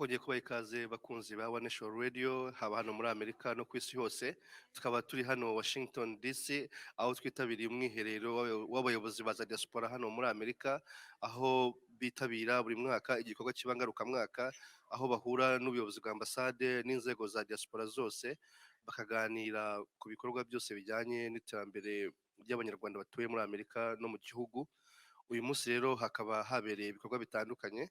Twongeye kubaha ikaze, bakunzi ba One Nation Radio, haba hano muri Amerika no ku isi hose. Tukaba turi hano Washington DC, aho twitabiriye umwiherero w'abayobozi ba za diaspora hano muri Amerika, aho bitabira buri mwaka igikorwa kiba ngarukamwaka, aho bahura n'ubuyobozi bwa ambasade n'inzego za diaspora zose, bakaganira ku bikorwa byose bijyanye n'iterambere ry'Abanyarwanda batuye muri Amerika no mu gihugu. Uyu munsi rero hakaba habereye ibikorwa bitandukanye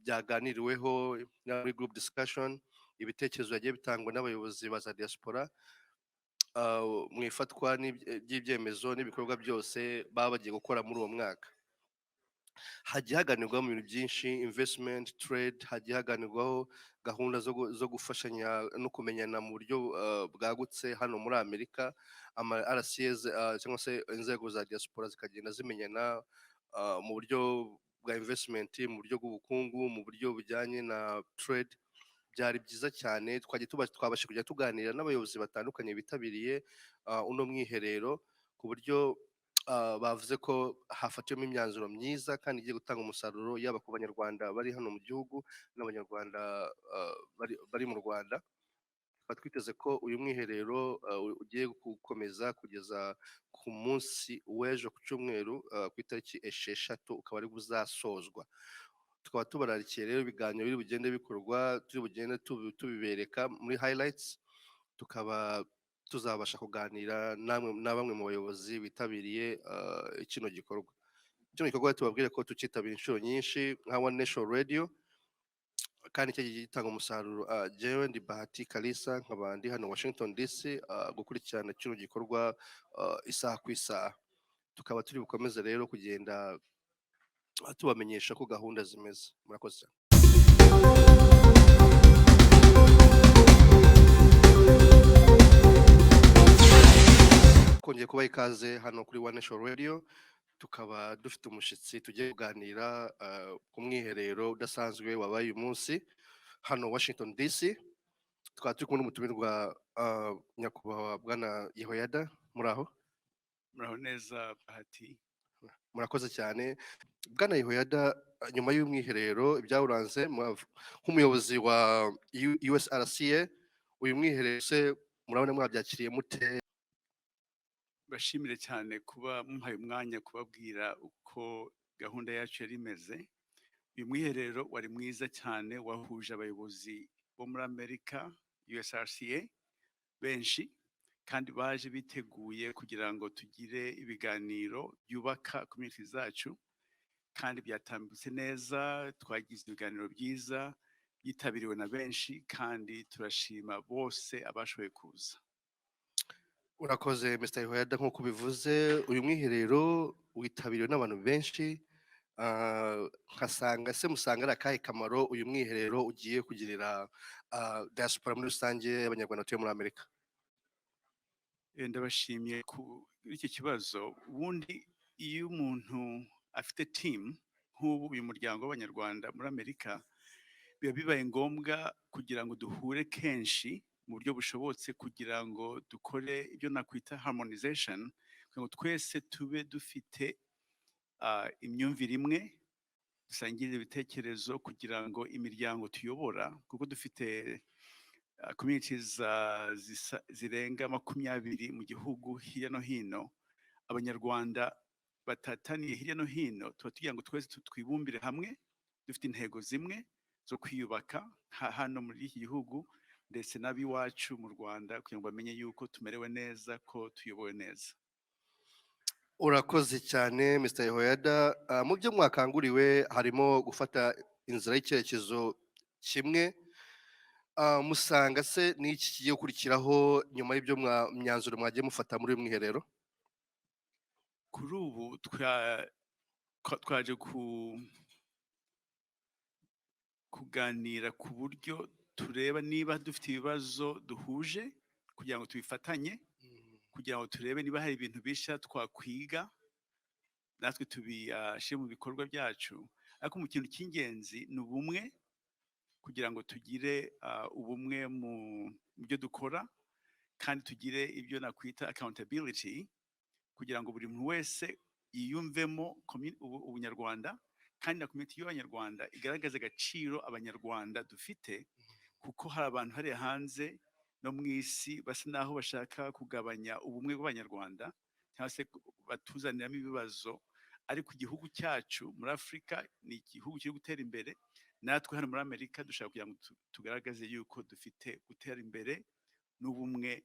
byaganiriweho muri group discussion, ibitekerezo bigiye bitangwa n'abayobozi ba za diaspora mu ifatwa ry'ibyemezo n'ibikorwa byose baba bagiye gukora muri uwo mwaka. Hagiye haganirwaho mu bintu byinshi: investment, trade, hagiye haganirwaho gahunda zo gufashanya no kumenyana mu buryo bwagutse hano muri Amerika, ama RCAs cyangwa se inzego za diaspora zikagenda zimenyana mu buryo bwa investment, mu buryo bw'ubukungu, mu buryo bujyanye na trade. Byari byiza cyane. Twagiye twabasha kujya tuganira n'abayobozi batandukanye bitabiriye uno mwiherero, ku buryo bavuze ko hafatiwemo imyanzuro myiza kandi igiye gutanga umusaruro, yaba ku Banyarwanda bari hano mu gihugu n'Abanyarwanda bari mu Rwanda. Tukaba twiteze ko uyu mwiherero ugiye gukomeza kugeza ku munsi w'ejo ku cyumweru, ku itariki 6, ukaba ari uzasozwa. Tukaba tubararikiye rero ibiganiro biri bugende bikorwa, turi bugende tubibereka muri highlights. Tukaba tuzabasha kuganira namwe na bamwe mu bayobozi bitabiriye kino gikorwa. Kino gikorwa tubabwire ko tucyitabira inshuro nyinshi nka One Nation Radio, kandi cyagiye gitanga umusaruro. Jewe ndi Bahati Kalisa, nkaba ndi hano Washington DC gukurikirana kino gikorwa isaha ku isaha. Tukaba turi bukomeze rero kugenda tubamenyesha ko gahunda zimeze. Murakoze cyane. Kongeye kubaha ikaze hano kuri One Nation Radio. Tukaba dufite umushyitsi tugiye kuganira ku mwiherero udasanzwe wabaye uyu munsi hano Washington DC. Tukaba turi kumwe n'umutumirwa, nyakubahwa Bwana Yehoyada. Muri aho? Muraho neza, Bahati. Murakoze cyane, Bwana Yehoyada. Nyuma y'umwiherero, ibyawuranze nk'umuyobozi wa USRCA, uyu mwiherero se murabona mwabyakiriye mute? Bashimire cyane kuba mumpaye umwanya kubabwira uko gahunda yacu yari imeze. Uyu mwiherero wari mwiza cyane, wahuje abayobozi bo muri Amerika, USRCA, benshi, kandi baje biteguye kugira ngo tugire ibiganiro byubaka community zacu, kandi byatambutse neza. Twagize ibiganiro byiza byitabiriwe na benshi, kandi turashima bose abashoboye kuza. Urakoze, Mr Yehoyada. Nk'uko ubivuze, uyu mwiherero witabiriwe n'abantu benshi. Nkasanga se musanga ari akahe kamaro uyu mwiherero ugiye kugirira diaspora muri rusange y'Abanyarwanda batuye muri Amerika? Ndabashimiye kuri iki kibazo. Ubundi iyo umuntu afite team nk'ubu uyu muryango w'Abanyarwanda muri Amerika, biba bibaye ngombwa kugira ngo duhure kenshi mu buryo bushobotse, kugira ngo dukore ibyo nakwita harmonization, kugira ngo twese tube dufite imyumvire imwe, dusangire ibitekerezo, kugira ngo imiryango tuyobora, kuko dufite communities zirenga 20 mu gihugu hirya no hino, Abanyarwanda batataniye hirya no hino, tuba tugira ngo twese twibumbire hamwe dufite intego zimwe zo kwiyubaka hano muri iki gihugu, ndetse n'ab'iwacu mu Rwanda, kugira ngo bamenye yuko tumerewe neza, ko tuyobowe neza. Urakoze cyane, Mr Yehoyada. Mu byo mwakanguriwe harimo gufata inzira y'icyerekezo kimwe. Musanga se n'iki kigiye gukurikiraho nyuma y'ibyo myanzuro mwagiye mufata muri uyu mwiherero? Kuri ubu twaje kuganira ku buryo tureba niba dufite ibibazo duhuje, kugira ngo tubifatanye, kugira ngo turebe niba hari ibintu bishya twakwiga natwe tubishyire mu bikorwa byacu. Ariko mu kintu cy'ingenzi ni ubumwe, kugira ngo tugire ubumwe mu byo dukora, kandi tugire ibyo nakwita accountability, kugira ngo buri muntu wese yiyumvemo ubunyarwanda. Kandi na community y'Abanyarwanda igaragaza agaciro Abanyarwanda dufite, kuko hari abantu hariya hanze no mu isi basa naho bashaka kugabanya ubumwe bw'Abanyarwanda cyangwa se batuzaniramo ibibazo. Ariko igihugu cyacu muri Afurika ni igihugu kiri gutera imbere. Natwe hano muri Amerika dushaka kugira ngo tugaragaze yuko dufite gutera imbere n'ubumwe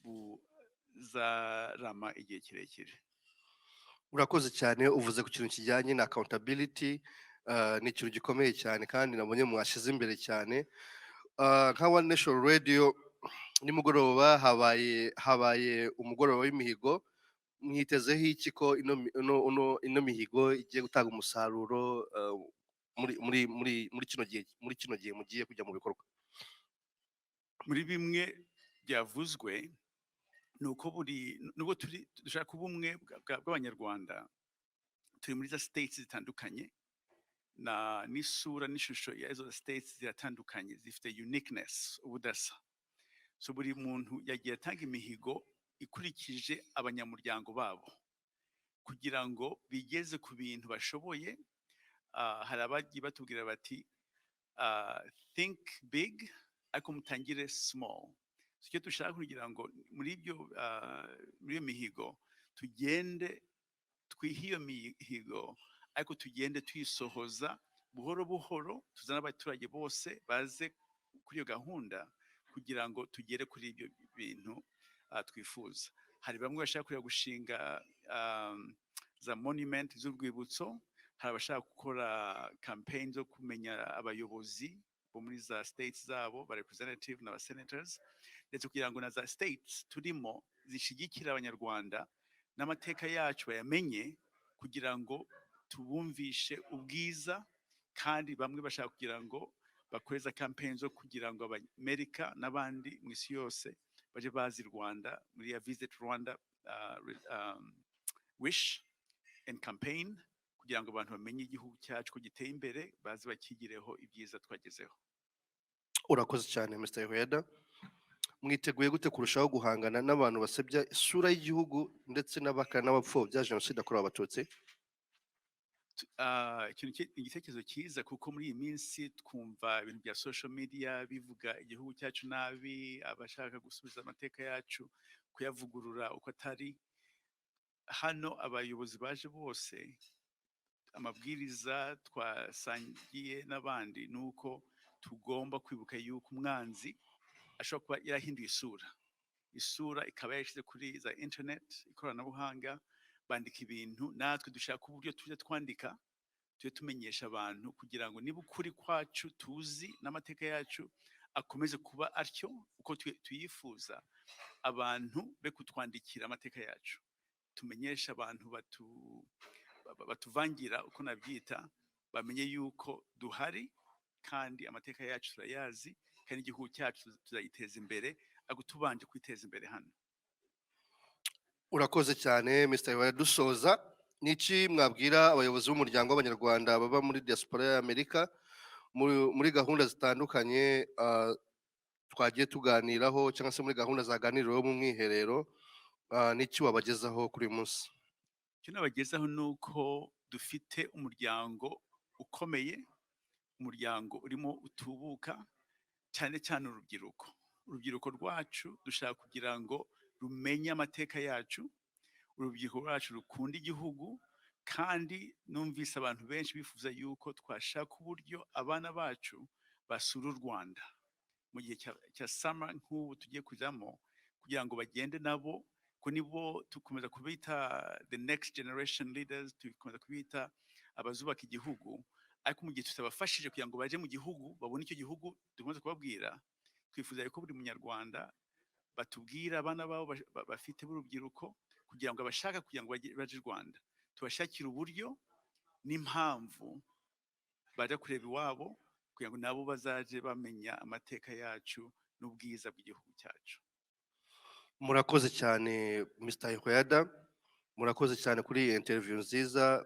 buzarama igihe kirekire. Urakoze cyane. Uvuze ku kintu kijyanye na accountability, ni ikintu gikomeye cyane kandi nabonye mwashyize imbere cyane. Nka One Nation Radio, nimugoroba habaye umugoroba w'imihigo. Mwitezeho iki ko ino mihigo igiye gutanga umusaruro muri kino gihe mugiye kujya mu bikorwa? Muri bimwe byavuzwe ni uko buri nubwo turi dushaka ubumwe bw'Abanyarwanda, turi muri za states zitandukanye na n'isura n'ishusho ya izo states ziratandukanye, zifite uniqueness, ubudasa. So buri muntu yagiye atanga imihigo ikurikije abanyamuryango babo kugira ngo bigeze ku bintu bashoboye. Hari abagiye batubwira bati: "Think big, ariko mutangire small." So icyo dushaka kugira ngo muri iyo mihigo tugende twihe iyo mihigo, ariko tugende tuyisohoza buhoro buhoro, tuzane abaturage bose baze kuri iyo gahunda kugira ngo tugere kuri ibyo bintu twifuza. Hari bamwe bashaka kujya gushinga za monument z'urwibutso, hari abashaka gukora campaign zo kumenya abayobozi bo muri za states zabo, ba representative n'aba senators, ndetse kugira ngo na za states turimo zishigikire Abanyarwanda n'amateka yacu bayamenye, kugira ngo tubumvishe ubwiza. Kandi bamwe bashaka kugira ngo bakore za campaign zo kugira ngo Abanyamerika n'abandi mu isi yose baje bazi Rwanda muri ya Visit Rwanda wish and campaign, kugira ngo abantu bamenye igihugu cyacu ko giteye imbere, baze bakigireho ibyiza twagezeho. Urakoze cyane, Mr Yehoyada. Mwiteguye gute kurushaho guhangana n'abantu basebya isura y'igihugu ndetse n'abakana n'abapfobya Jenoside yakorewe Abatutsi? Ikintu igitekerezo cyiza, kuko muri iyi minsi twumva ibintu bya social media bivuga igihugu cyacu nabi, abashaka gusubiza amateka yacu, kuyavugurura uko atari. Hano abayobozi baje bose, amabwiriza twasangiye n'abandi ni uko tugomba kwibuka yuko umwanzi ashobora kuba yarahinduye isura, isura ikaba yayishyize kuri za internet, ikoranabuhanga, bandika ibintu. Natwe dushaka uburyo tujya twandika, tujye tumenyesha abantu kugira ngo niba ukuri kwacu tuzi n'amateka yacu akomeze kuba atyo uko tuyifuza, abantu be kutwandikira amateka yacu. Tumenyeshe abantu batuvangira, uko nabyita, bamenye yuko duhari kandi amateka yacu turayazi, kandi igihugu cyacu tuzagiteza imbere, ariko tubanje kwiteza imbere hano. Urakoze cyane, Mr Yehoyada. Dusoza, ni iki mwabwira abayobozi b'umuryango w'Abanyarwanda baba muri diaspora y'Amerika muri gahunda zitandukanye twagiye tuganiraho, cyangwa se muri gahunda zaganiriweho mu mwiherero? N'iki wabagezaho kuri uyu munsi? Icyo nabagezaho ni uko dufite umuryango ukomeye, umuryango urimo utubuka, cyane cyane urubyiruko. Urubyiruko rwacu dushaka kugira ngo rumenye amateka yacu, urubyiruko rwacu rukunda igihugu. Kandi numvise abantu benshi bifuza yuko twashaka uburyo abana bacu basura u Rwanda mu gihe cya summer nk'ubu tugiye kujyamo, kugira ngo bagende nabo, ko nibo tukomeza kubita the next generation leaders, tukomeza kubita abazubaka igihugu. Ariko mu gihe tutabafashije kugira ngo baje mu gihugu, babone icyo gihugu dukomeza kubabwira. Twifuza ko buri Munyarwanda batubwira abana babo bafite b'urubyiruko, kugira ngo abashaka kugira ngo baje i Rwanda tubashakire uburyo n'impamvu bajya kureba iwabo, kugira ngo nabo bazaje bamenya amateka yacu n'ubwiza bw'igihugu cyacu. Murakoze cyane, Mr Yehoyada. Murakoze cyane kuri iyi interview nziza.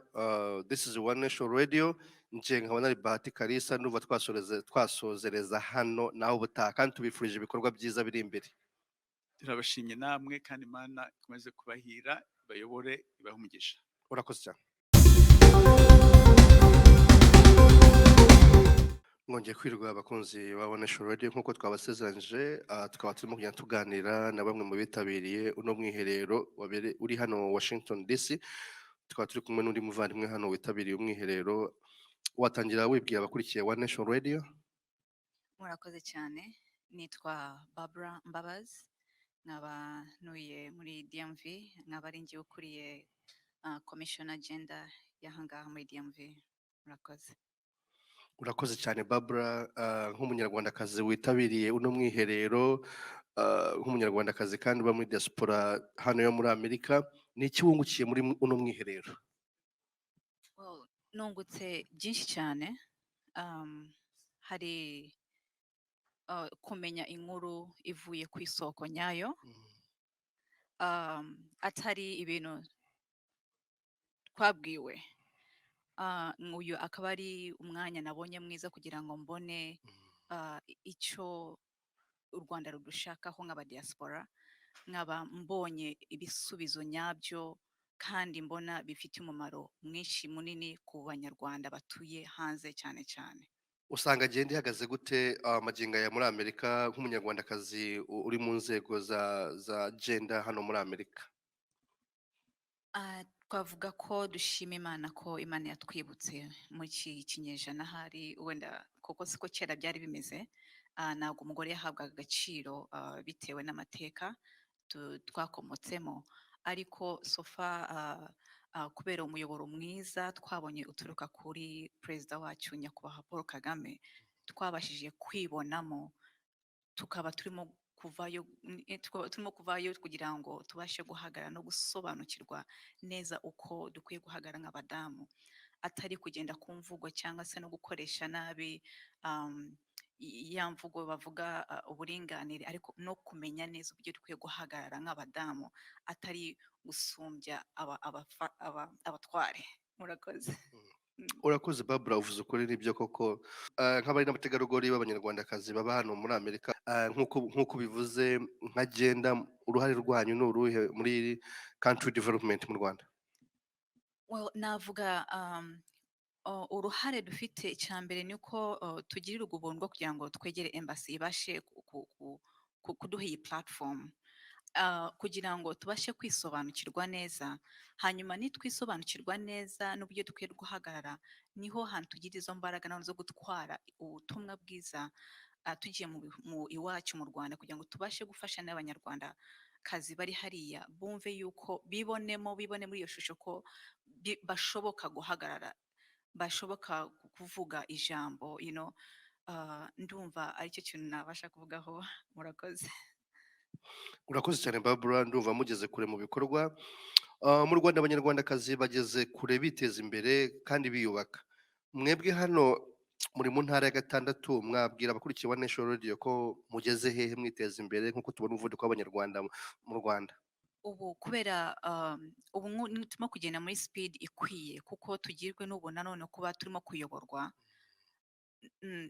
This is One Nation Radio. Nje nkaba nari Bahati Kalisa. Ndumva twasozereza hano, nawe ubutaha, kandi tubifurije ibikorwa byiza biri imbere. Turabashimye namwe, kandi Imana ikomeze kubahira, ibayobore, ibahe umugisha. Urakoze cyane. Mwongeye kwirirwa, abakunzi ba One Nation Radio. Nk'uko twabasezeranyije, tukaba turimo kugenda tuganira na bamwe mu bitabiriye uno mwiherero uri hano Washington DC. Tukaba turi kumwe n'undi muvandimwe hano witabiriye umwiherero. Watangira wibwira abakurikiye One Nation Radio. Murakoze cyane. Nitwa Barbara Mbabazi, nkaba ntuye muri DMV, nkaba ari njye ukuriye Commission Agenda y'ahangaha muri DMV. Murakoze. Urakoze cyane, Barbara. Nk'umunyarwandakazi witabiriye uno mwiherero, nk'umunyarwandakazi kandi uba muri diaspora hano yo muri Amerika, ni iki wungukiye muri uno mwiherero? Well, nungutse byinshi cyane. Hari kumenya inkuru ivuye ku isoko nyayo, atari ibintu twabwiwe. Uyu akaba ari umwanya nabonye mwiza kugira ngo mbone icyo u Rwanda rudushakaho nk'abadiaspora, nkaba mbonye ibisubizo nyabyo kandi mbona bifite umumaro mwinshi munini ku Banyarwanda batuye hanze cyane cyane. Usanga agenda ihagaze gute magingo aya muri Amerika, nk'umunyarwandakazi uri mu nzego za gender hano muri Amerika? Twavuga ko dushima Imana ko Imana yatwibutse muri iki kinyejana. Hari wenda kuko siko kera byari bimeze. Ntabwo umugore yahabwaga agaciro bitewe n'amateka twakomotsemo, ariko so far, kubera umuyoboro mwiza twabonye uturuka kuri Perezida wacu, Nyakubahwa Paul Kagame, twabashije kwibonamo, tukaba turimo kuvayo, tukaba turimo kuvayo kugira ngo tubashe guhagarara no gusobanukirwa neza uko dukwiye guhagarara nk'abadamu, atari kugenda ku mvugo cyangwa se no gukoresha nabi ya mvugo bavuga uburinganire, ariko no kumenya neza uburyo dukwiye guhagarara nk'abadamu, atari gusumbya abatware. Murakoze. Urakoze, Barbara. Uvuze ukuri, nibyo koko. Nk'abari n'abategarugori b'abanyarwandakazi baba hano muri Amerika, nk'uko bivuze nka gender, uruhare rwanyu ni uruhe muri country development mu Rwanda? Well, navuga uruhare dufite, icya mbere ni uko tugirirwa ubuntu bwo kugira ngo twegere embassy, ibashe kuduha iyi platform kugira ngo tubashe kwisobanukirwa neza. Hanyuma nitwisobanukirwa neza n'uburyo dukwiye guhagarara, niho hantu tugira izo mbaraga nanone zo gutwara ubutumwa bwiza tugiye mu iwacu mu Rwanda, kugira ngo tubashe gufasha n'Abanyarwanda kazi bari hariya bumve yuko bibonemo, bibone muri iyo shusho ko bashoboka guhagarara, bashoboka kuvuga ijambo. Ndumva aricyo kintu nabasha kuvugaho. Murakoze. Urakoze cyane, Barbara. Ndumva mugeze kure mu bikorwa. Mu Rwanda abanyarwandakazi bageze kure, biteza imbere kandi biyubaka. Mwebwe hano muri mu ntara ya gatandatu, mwabwira abakurikiye One Nation Radio ko mugeze hehe mwiteza imbere, nk'uko tubona umuvuduko w'Abanyarwanda mu Rwanda? Ubu kubera ubu turimo kugenda muri speed ikwiye, kuko tugirwe n'ubu nanone kuba turimo kuyoborwa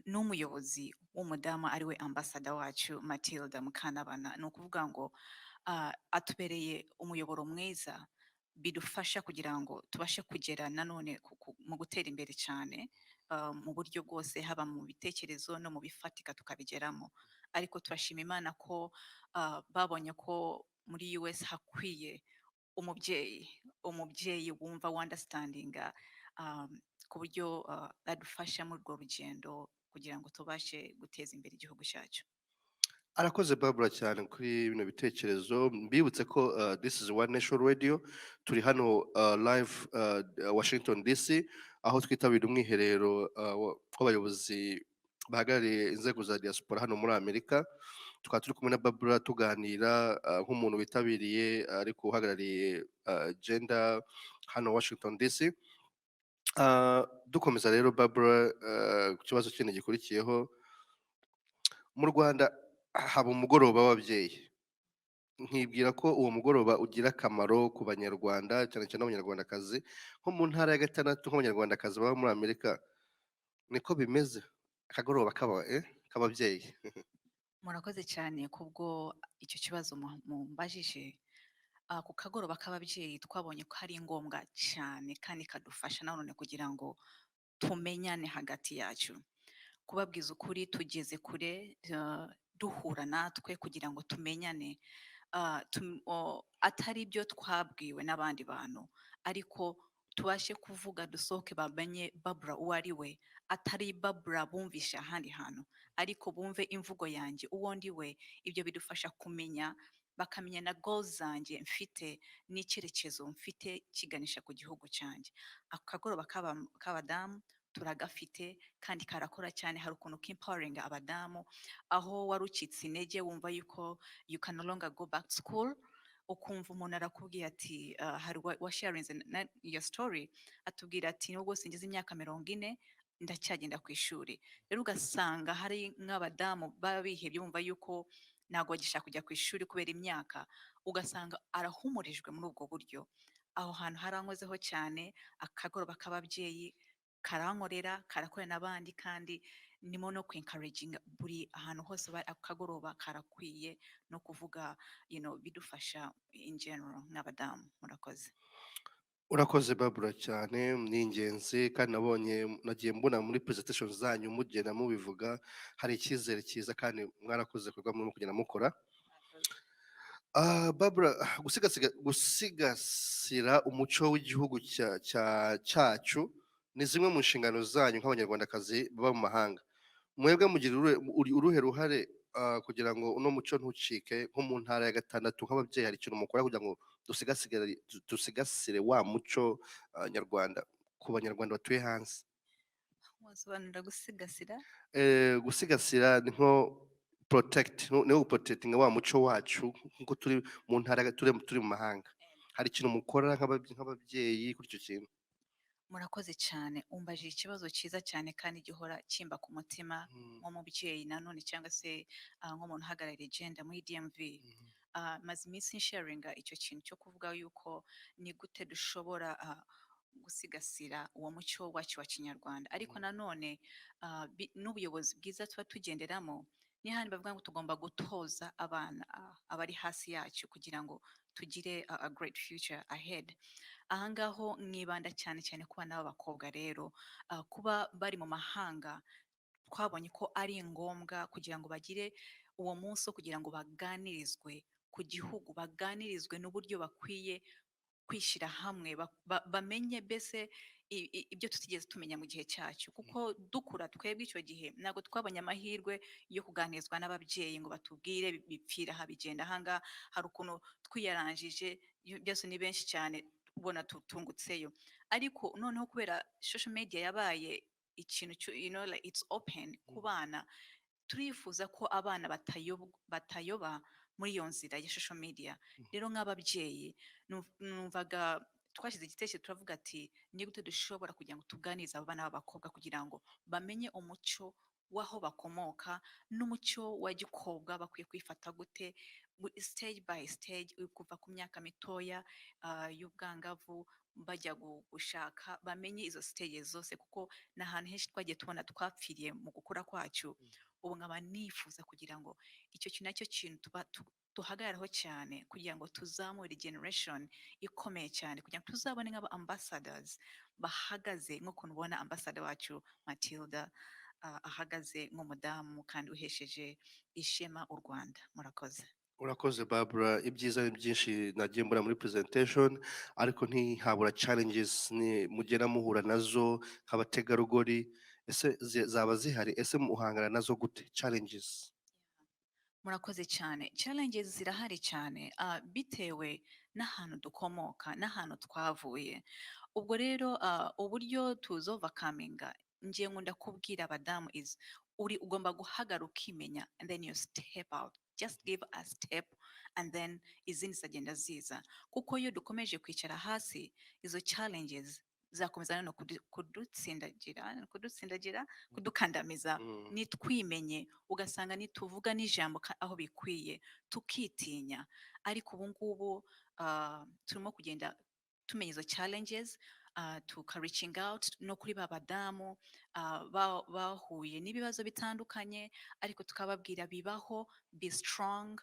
n'umuyobozi w'umudamu, ariwe ambassador wacu Matilda Mukantabana. Ni ukuvuga ngo atubereye umuyoboro mwiza, bidufasha kugira ngo tubashe kugera nanone mu gutera imbere cyane mu buryo bwose, haba mu bitekerezo no mu bifatika tukabigeramo. Ariko turashima Imana ko babonye ko muri US hakwiye umubyeyi wumva, wunderstandinga, ku buryo adufasha muri urwo rugendo kugira ngo tubashe guteza imbere igihugu cyacu. Arakoze Barbara cyane kuri bino bitekerezo. Mbibutse ko this is One Nation Radio. Turi hano live Washington DC, aho twitabira umwiherero w'abayobozi bahagarariye inzego za diaspora hano muri Amerika. Tukaba turi kumwe na Barbara, tuganira nk'umuntu witabiriye ariko uhagarariye gender hano Washington DC. Dukomeza rero, Barbara, ku kibazo kindi gikurikiyeho. Mu Rwanda haba umugoroba w'ababyeyi, nkibwira ko uwo mugoroba ugira akamaro ku Banyarwanda, cyane cyane abanyarwandakazi nko mu ntara ya gatandatu. Nk'abanyarwandakazi baba muri Amerika, niko bimeze, akagoroba k'ababyeyi? Murakoze cyane kubwo icyo kibazo mumbajije. Ku kagoroba k'ababyeyi, twabonye ko ari ngombwa cyane kandi kadufasha nanone kugira ngo tumenyane hagati yacu. Kubabwiza ukuri, tugeze kure, duhura natwe kugira ngo tumenyane. Atari ibyo twabwiwe n'abandi bantu, ariko tubashe kuvuga, dusohoke, bamenye Babura uwo ari we, atari Babura bumvishe ahandi hantu, ariko bumve imvugo yanjye, uwo ndi we. Ibyo bidufasha kumenya, bakamenya na goals zanjye mfite n'icyerekezo mfite kiganisha ku gihugu cyanjye. Akagoroba k'abadamu turagafite kandi karakora cyane. Hari ukuntu kempoweringa abadamu, aho wari ucitse intege, wumva yuko you can no longer go back to school, ukumva umuntu arakubwiye ati, hari washarinze your story, atubwira ati: "Nubwo singize imyaka 40, ndacyagenda ku ishuri." Rero ugasanga hari nk'abadamu baba bihebye, bumva yuko ntabwo bagishaka kujya ku ishuri kubera imyaka, ugasanga arahumurijwe muri ubwo buryo. Aho hantu harankozeho cyane. Akagoroba k'ababyeyi karankorera, karakorera n'abandi, kandi ndimo no kwencouraginga buri ahantu hose ako kagoroba karakwiye no kuvuga, bidufasha in general nk'abadamu. Murakoze. Urakoze Babura cyane, ni ingenzi kandi nabonye, nagiye mbona muri presentation zanyu mugenda mubivuga, hari icyizere cyiza kandi mwarakoze ibikorwa murimo kugenda mukora. Babura, gusigasira umuco w'igihugu cyacu ni zimwe mu nshingano zanyu nk'Abanyarwandakazi baba mu mahanga. Mwebwe mugira uruhe ruhare kugira ngo uno muco ntucike, nko mu ntara ya gatandatu, nk'ababyeyi hari ikintu mukora kugira ngo dusigasire wa muco nyarwanda ku Banyarwanda batuye hanze? Wasobanura gusigasira? Gusigasira ni nko protect, ni nko protecting wa muco wacu nkuko turi mu ntara, turi mu mahanga. Hari ikintu mukora nk'ababyeyi kuri icyo kintu? Murakoze cyane, umbajije ikibazo cyiza cyane kandi gihora kimba ku mutima nk'umubyeyi nanone, cyangwa se nk'umuntu uhagarariye gender muri DMV. Maze iminsi nsharinga icyo kintu cyo kuvuga yuko ni gute dushobora gusigasira uwo muco wacu wa kinyarwanda, ariko nanone n'ubuyobozi bwiza tuba tugenderamo ni handi bavuga ngo tugomba gutoza abana abari hasi yacu kugira ngo tugire a great future ahead. Ahangaho mwibanda cyane cyane ku bana b'abakobwa. Rero kuba bari mu mahanga, twabonye ko ari ngombwa kugira ngo bagire uwo munsi wo kugira ngo baganirizwe ku gihugu, baganirizwe n'uburyo bakwiye kwishyira hamwe, bamenye mbese ibyo tutigeze tumenya mu gihe cyacu, kuko dukura twebwe icyo gihe ntabwo twabonye amahirwe yo kuganirizwa n'ababyeyi ngo batubwire bipfira aha, bigenda ahangaha. Hari ukuntu twiyaranjije byose, ni benshi cyane ubona tutungutseyo. Ariko noneho kubera social media yabaye ikintu like it's open ku bana, turifuza ko abana batayoba muri iyo nzira ya social media. Rero nk'ababyeyi numvaga twashyize igitekerezo, turavuga ati: "Ni gute dushobora kugira ngo tuganirize abo bana b'abakobwa kugira ngo bamenye umuco w'aho bakomoka n'umuco wa gikobwa, bakwiye kwifata gute stage by stage, kuva ku myaka mitoya y'ubwangavu bajya gushaka, bamenye izo stages zose?" Kuko ni ahantu henshi twagiye tubona twapfiriye mu gukura kwacu. Ubu nkaba nifuza kugira ngo icyo kintu nacyo kintu tuba duhagararaho cyane kugira ngo tuzamure generation ikomeye cyane, kugira ngo tuzabone nk'aba ambassadors bahagaze nk'ukuntu ubona ambassador wacu Matilda ahagaze nk'umudamu kandi uhesheje ishema u Rwanda. Murakoze. Urakoze Barbara, ibyiza ni byinshi nagiye mbona muri presentation, ariko ntihabura challenges ni mugenda muhura nazo nk'abategarugori. Ese zaba zihari? Ese muhangana nazo gute, challenges? Murakoze cyane. Challenges zirahari cyane, bitewe n'ahantu dukomoka n'ahantu twavuye. Ubwo rero uburyo tuzovercominga, ngiye nkunda kubwira abadamu is uri ugomba guhagarara ukimenya, and then you step out, just give a step and then izindi zagenda ziza, kuko iyo dukomeje kwicara hasi, izo challenges zakomeza nanone kudutsindagira, kudukandamiza, nitwimenye, ugasanga nituvuga n'ijambo aho bikwiye tukitinya. Ariko ubu ngubu turimo kugenda tumenya izo challenges. Tuka reaching out no kuri ba badamu bahuye n'ibibazo bitandukanye, ariko tukababwira bibaho, be strong.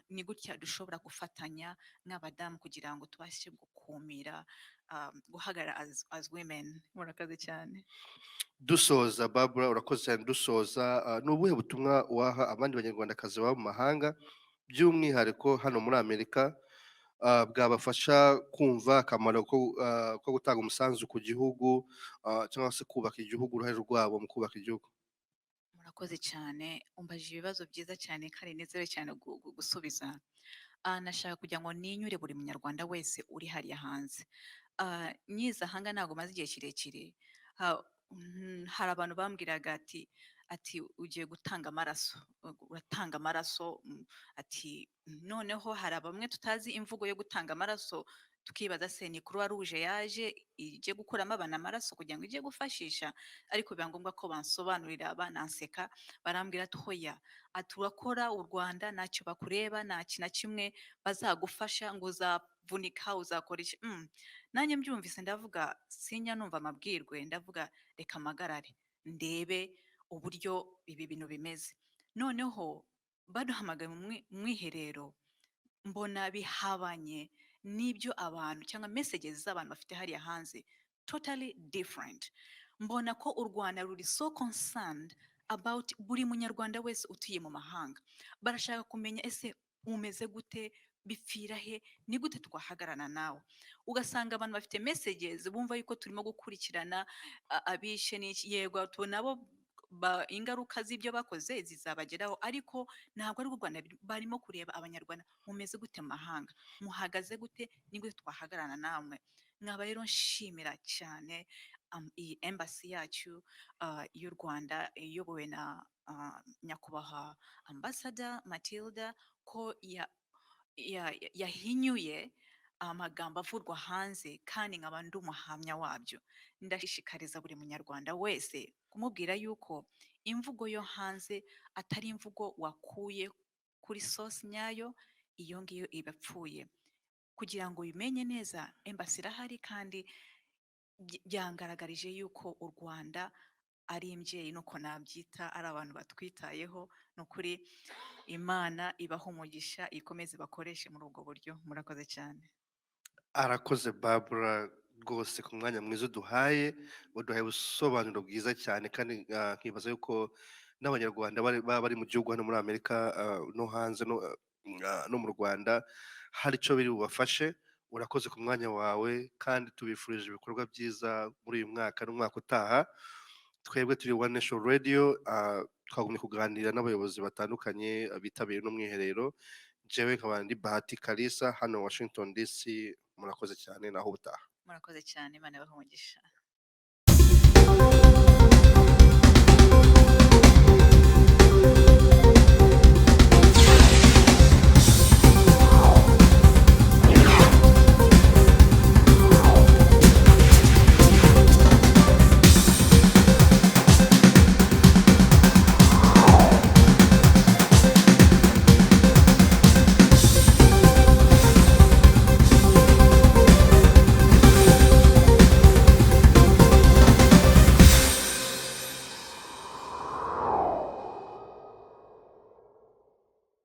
Ni gutya dushobora gufatanya nk'abadamu kugira ngo tubashe gukumira, guhagarara as women. Murakoze cyane. Dusoza, Barbara, urakoze cyane. Dusoza, ni ubuhe butumwa waha abandi Banyarwandakazi baba mu mahanga, by'umwihariko hano muri Amerika, bwabafasha kumva akamaro ko gutanga umusanzu ku gihugu, cyangwa se kubaka igihugu, uruhare rwabo mu kubaka igihugu? Murakoze cyane, umbajije ibibazo byiza cyane kandi nezerewe cyane gusubiza. Nashaka kugira ngo ninyure buri Munyarwanda wese uri hariya hanze. Nyiza ahanga ntabwo maze igihe kirekire. Hari abantu bambwiraga ati "Ugiye gutanga amaraso, uratanga amaraso." Ati noneho hari bamwe tutazi imvugo yo gutanga amaraso, tukibaza se ni Croix Rouge yaje ije gukuramo abantu amaraso kugira ngo ijye gufashisha? Ariko biba ngombwa ko bansobanurira, bananseka, barambwira ati "Hoya," ati "urakora u Rwanda, ntacyo bakureba, nta kintu na kimwe bazagufasha, ngo uzavunika, uzakora iki." Nanjye mbyumvise ndavuga, sinya numva amabwirwe, ndavuga reka mpagarare ndebe uburyo ibi bintu bimeze. Noneho baduhamagaye mu mwiherero, mbona bihabanye n'ibyo abantu cyangwa messages z'abantu bafite hariya hanze, totally different. Mbona ko u Rwanda ruri so concerned about buri Munyarwanda wese utuye mu mahanga. Barashaka kumenya ese umeze gute, bipfira he, ni gute twahagararana nawe. Ugasanga abantu bafite messages bumva yuko turimo gukurikirana abishe n'iki. Yego, nabo ingaruka z'ibyo bakoze zizabageraho, ariko ntabwo ari u Rwanda barimo kureba. Abanyarwanda mumeze gute mu mahanga, muhagaze gute, ni gute twahagararana namwe? Nkaba rero nshimira cyane iyi embassy yacu y'u Rwanda iyobowe na Nyakubahwa Ambassador Matilda, ko yahinyuye amagambo avurwa hanze, kandi nkaba ndi umuhamya wabyo. Ndashishikariza buri Munyarwanda wese kumubwira yuko imvugo yo hanze atari imvugo wakuye kuri source nyayo, iyo ngiyo iba ipfuye. Kugira ngo ubimenye neza, embassy irahari, kandi byangaragarije yuko u Rwanda ari imbyeyi, nuko nabyita, ari abantu batwitayeho. Ni ukuri Imana ibaha umugisha, ikomeze bakoreshe muri ubwo buryo. Murakoze cyane. Arakoze Barbara rwose ku mwanya mwiza uduhaye, uduhaye ubusobanuro bwiza cyane, kandi nkibaza yuko n'Abanyarwanda baba bari mu gihugu hano muri Amerika, no hanze, no mu Rwanda, hari icyo biri bubafashe. Urakoze ku mwanya wawe, kandi tubifurije ibikorwa byiza muri uyu mwaka n'umwaka utaha. Twebwe turi One Nation Radio, twagumye kuganira n'abayobozi batandukanye bitabiriye n'umwiherero. Jewe nkaba ndi Bahati Kalisa hano Washington DC. Murakoze cyane, naho ubutaha. Murakoze cyane, Imana ibahe umugisha.